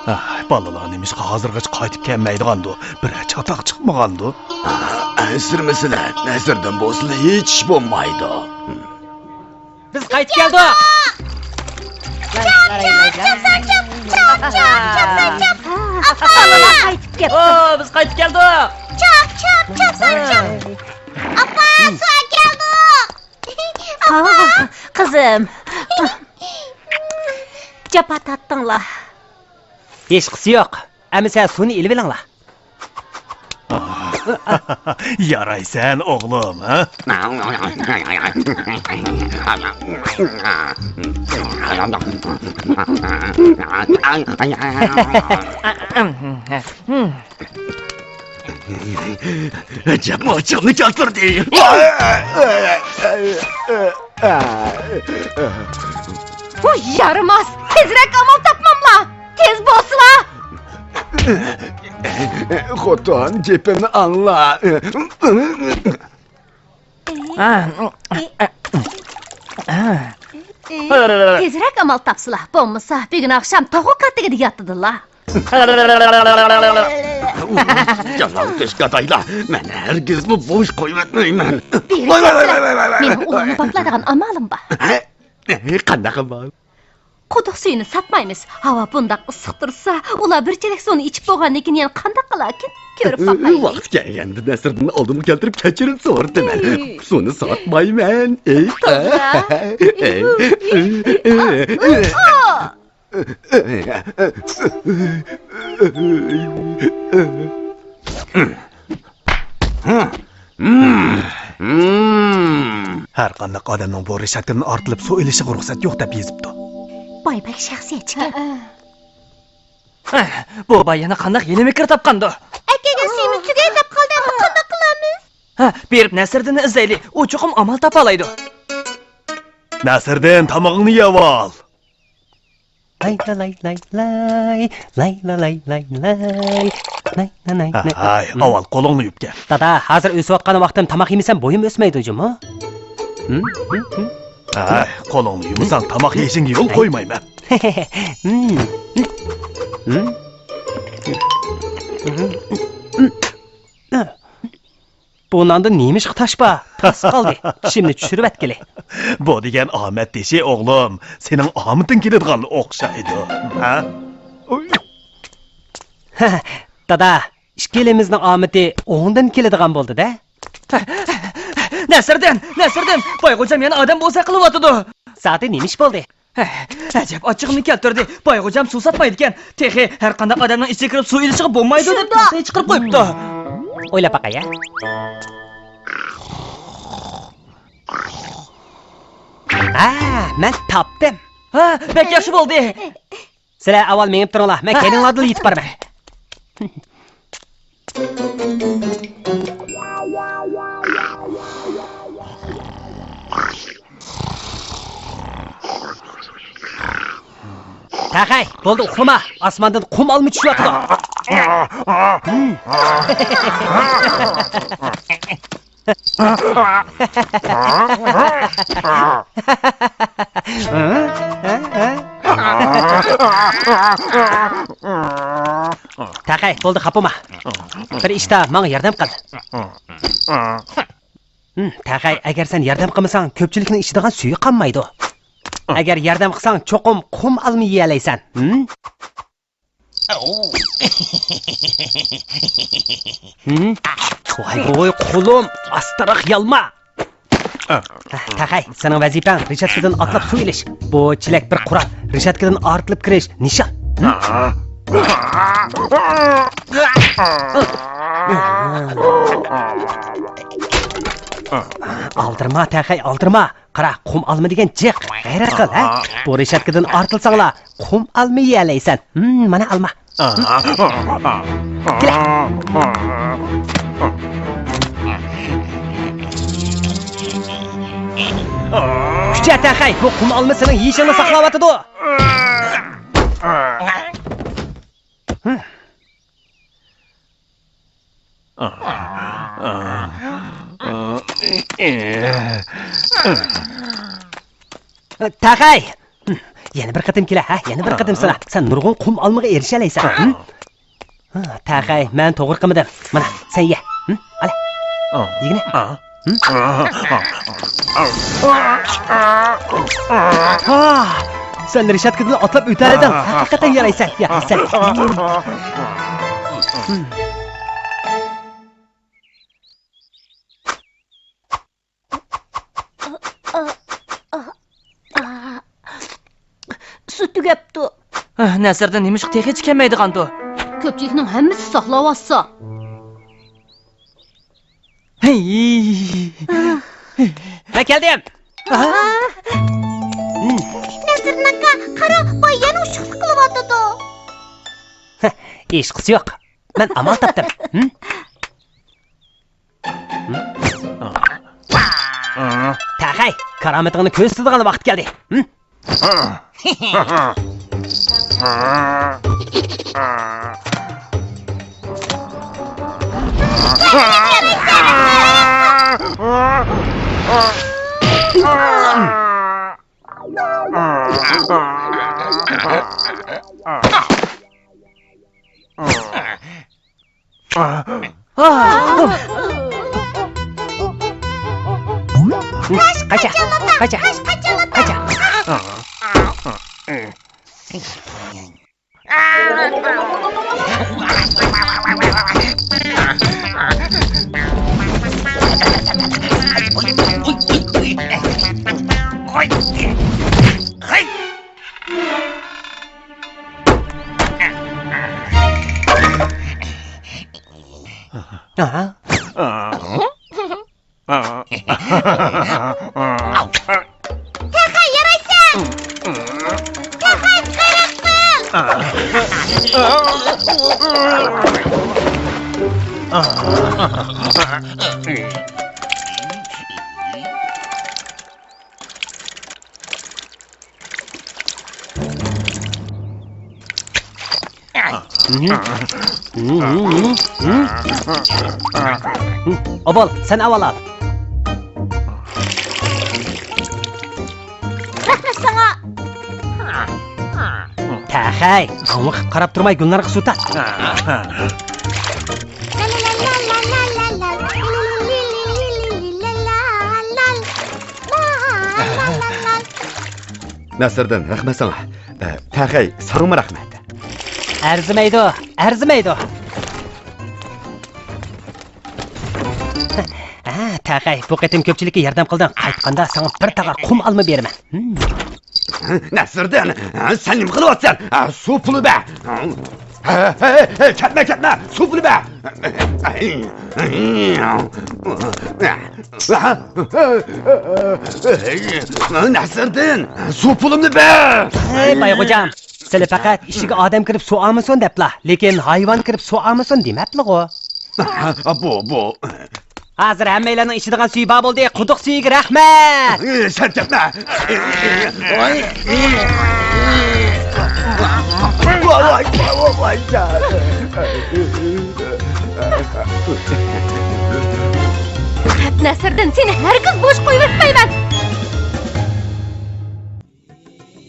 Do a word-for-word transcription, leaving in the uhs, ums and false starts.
ئاھ، بالىلار نېمىشقا ھازىرغىچە قايتىپ كەلمەيدىغاندۇ؟ بىرەر چاتاق چىقمىغاندۇ؟ ئەنسىرىمىسىلە، نەسىردىن بولسىلا ھېچ ئىش بولمايدۇ. بىز قايتىپ كەلدۇق. چاپ، چاپ، چاپسان چاپ، چاپ، چاپ، چاپ. ئاپا! بالىلار قايتىپ كەپتۇ. ئو، بىز قايتىپ كەلدۇق. چاپ، چاپ، چاپسان چاپ. ئاپا، سۇ ئەكەلدۇق. ئاپا! ئاھ، قىزىم. جاپا تارتتىڭلار. ھېچقىسى يوق. ئەمىسە سۇنى ئېلىۋېلىڭلار. يارايسەن، ئوغلۇم، ھە؟ ئەجەب ئاچچىقنى كەلتۈردى. ۋۇي، يارىماس! تېزرەك ئامال تاپماملا! تېز بولسىلا! خوتۇن، گېپىمنى ئاڭلا. تېزرەك ئامال تاپسىلا، بولمىسا بۈگۈن ئاخشام توخۇ كاتىكىدا ياتىدىلا. يالاڭ كۆشكادايلار، مەن ھەرگىزمۇ بوش قويۇۋەتمەيمەن. بېرىپ كەلسىلە، مېنىڭ ئۇلارنى باپلايدىغان ئامالىم بار. ھە؟ قانداق ئامال؟ قۇدۇق سۈيىنى ساتمايمىز. ھاۋا بۇنداق ئىسسىق تۇرسا، ئۇلار بىر چېلەك سۇنى ئىچىپ بولغاندىن كېيىن يەنە قانداق قىلاركىن؟ كۆرۈپ باقايلى. ۋاقىت كەلگەندە نەسىردىن ئالدىمغا كەلتۈرۈپ كەچۈرۈم سورىتىمەن. سۇنى ساتمايمەن. توغرا. ھەر قانداق ئادەمنىڭ بۇ رېشاتكىدىن ئارتىلىپ سۇ ئېلىشىغا رۇخسەت يوق دەپ يېزىپتۇ. باي بەك شەخسىيەتچىكەن. بۇ باي يەنە قانداق ھىيلە-مىكىر تاپقاندۇ؟ ئەكەلگەن سۈيىمىز تۈگەي دەپ قالدى، ئەمما قانداق قىلارمىز؟ ھە، بېرىپ نەسىردىننى ئىزدەيلى، ئۇ چوقۇم ئامال تاپالايدۇ. نەسىردىن، تامىقىڭنى يەۋال. لاي لا لاي لاي لاي، لاي لا لاي لاي لاي، لاي لا لاي لاي. ھاي، ئاۋۋال قولۇڭنى يۇيۇپ كەل. دادا، ھازىر ئۆسۈۋاتقان ۋاقتىم، تاماق يېمىسەم بويۇم ئۆسمەيدۇ جۇمۇ. ھاي، قولۇڭنى يۇمىساڭ تاماق يېيىشىڭگە يول قويمايمەن. بۇ ناندا نېمىشقا تاش بار؟ تاس قالدى. چىشىمنى چۈشۈرۈۋەتكىلى. بۇ دېگەن ئامەت تېشى، ئوغلۇم. سېنىڭ ئامىتىڭ كېلىدىغان ئوخشايدۇ. ھە؟ دادا، ئىككىلىمىزنىڭ ئامىتى ئوڭدىن كېلىدىغان بولدى-دە. نەسىردىن، نەسىردىن، بايغوجام يەنە ئادەم بوزەك قىلىۋاتىدۇ. زادى نېمە ئىش بولدى؟ ئەجەب ئاچچىقىمنى كەلتۈردى. بايغوجام سۇ ساتمايدىكەن. تېخى ھەر قانداق ئادەمنىڭ ئىچىگە كىرىپ سۇ ئېلىشىغا بولمايدۇ دەپ تاختىغا چىقىرىپ قويۇپتۇ. ئويلاپ باقاي ھە. ھە، مەن تاپتىم. ھە، بەك ياخشى بولدى. سىلەر ئاۋۋال مېڭىپ تۇرۇڭلار، مەن كەينىڭلاردىنلا يېتىپ بارىمەن. تەخەي، بولدى، ئۇخلىما. ئاسماندىن قۇم ئالما چۈشۈۋاتىدۇ. تەخەي، بولدى، خاپىما. بىر ئىشتا ماڭا ياردەم قىل. ھىم، تەخەي، ئەگەر سەن ياردەم قىلمىساڭ، كۆپچىلىكنىڭ ئىچىدىغان سۈيى قالمايدۇ. ئەگەر ياردەم قىلساڭ، چوقۇم قۇم ئالما يېيەلەيسەن. ھىم؟ ھىم؟ ۋاي، ۋاي، قولۇم، ئاستىراق يالما. تەخەي، سېنىڭ ۋەزىپەڭ رېشاتكىدىن ئاتلاپ سۇ ئېلىش. بۇ چېلەك بىر قورال، رېشاتكىدىن ئارتىلىپ كىرىش نىشان. ھىم؟ ئالدىرىما، تەخەي، ئالدىرىما. قارا، قۇم ئالما دېگەن جىق. غەيرەت قىل، ھە؟ بۇ رېشاتكىدىن ئارتىلساڭلا، قۇم ئالما يېيەلەيسەن. ھىم، مانا ئالما. كېلە. كۈچە، تەخەي، بۇ قۇم ئالما سېنىڭ يېيىشىڭنى ساقلاۋاتىدۇ. تاخەي! يەنە بىر قېتىم كېلە، ھە؟ يەنە بىر قېتىم سىنا. سەن نۇرغۇن قۇم ئالمىغا ئېرىشەلەيسەن. ھە، تاخەي، مەن توغرا قىلمىدىم. مانا، سەن يە. ھە؟ ئالە. يېگىنە. ھە؟ ھا! سەن رېشاتكىدىن ئاتلاپ ئۆتەلىدىڭ. ھەقىقەتەن يارايسەن. يا، سەن. سۇ تۈگەپتۇ. ئاھ، نەسىردىن نېمىشقا تېخىچە كەلمەيدىغاندۇ؟ كۆپچىلىكنىڭ ھەممىسى ساقلاۋاتسا. ھەي! مەن كەلدىم. نەسىردىن ئاكا، قارا، باي يەنە ئۇششۇقلۇق قىلىۋاتىدۇ. ھېچقىسى يوق. مەن ئامال تاپتىم. ھىم؟ تاخەي، كارامىتىڭنى كۆرسىتىدىغان ۋاقىت كەلدى. ھىم؟ قاچا! قاچا! قاچا! تاخەي، يارايسەن! تاخەي، غەيرەت قىل! ئوبۇل، سەن ئاۋۋال ئال. رەھمەت ساڭا. تەخەي، ئاڭلىقىپ قاراپ تۇرماي گۈلنارغا سۇ تارت. نەسىردىن، رەھمەت ساڭا. ئە، تەخەي، ساڭىمۇ رەھمەت. ئەرزىمەيدۇ، ئەرزىمەيدۇ. ھە، تەخەي، بۇ قېتىم كۆپچىلىككە ياردەم قىلدىڭ. قايتقاندا ساڭا بىر تاغار قۇم ئالما بېرىمەن. ھىم. نەسىردىن، سەن نېمە قىلىۋاتىسەن؟ سۇ پۇلى بەر. ھە، ھە، ھە، كەتمە، كەتمە، سۇ پۇلى بەر. نەسىردىن، سۇ پۇلۇمنى بەر. ھەي، بايغوجام، سىلى پەقەت ئىچىگە ئادەم كىرىپ سۇ ئالمىسۇن دەپلا، لېكىن ھايۋان كىرىپ سۇ ئالمىسۇن دېمەپلىغۇ. بۇ، بۇ. ھازىر ھەممەيلەننىڭ ئىچىدىغان سۈيى بار بولدى. قۇدۇق سۈيىگە رەھمەت! سەن كەتمە! ۋاي، ۋاي، ۋاي، ۋاي، ۋاي. نەسىردىن، سېنى ھەرگىز بوش قويۇۋەتمەيمەن.